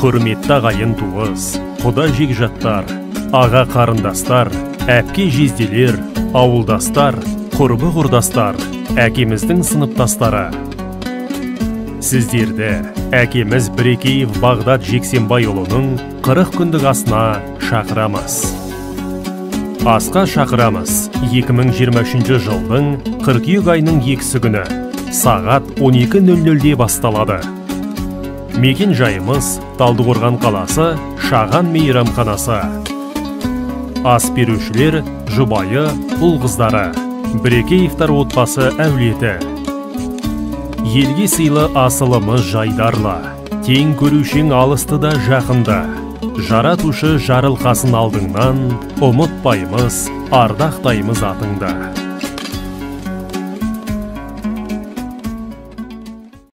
Құрметті ағайын туыс, құда жекжаттар, аға қарындастар, әпке жезделер, ауылдастар, құрбы құрдастар, әкеміздің сыныптастары. Сіздерді әкеміз Бірекеев Бағдат Жексенбайұлының 40 күндік асына шақырамыз. Асқа шақырамыз 2023 жылдың қыркүйек айының 2 күні сағат 12:00-де басталады. Мекен жайымыз Талдықорған қаласы, Шаған мейрамханасы. Ас берушілер жұбайы, ұл қыздары, Бірекеевтар отбасы әулеті. Елге сыйлы асылымыз жайдарлы, тең көрушің алысты да жақынды. Жаратушы жарылқасын алдыңнан, ұмытпаймыз, ардақтаймыз атыңды.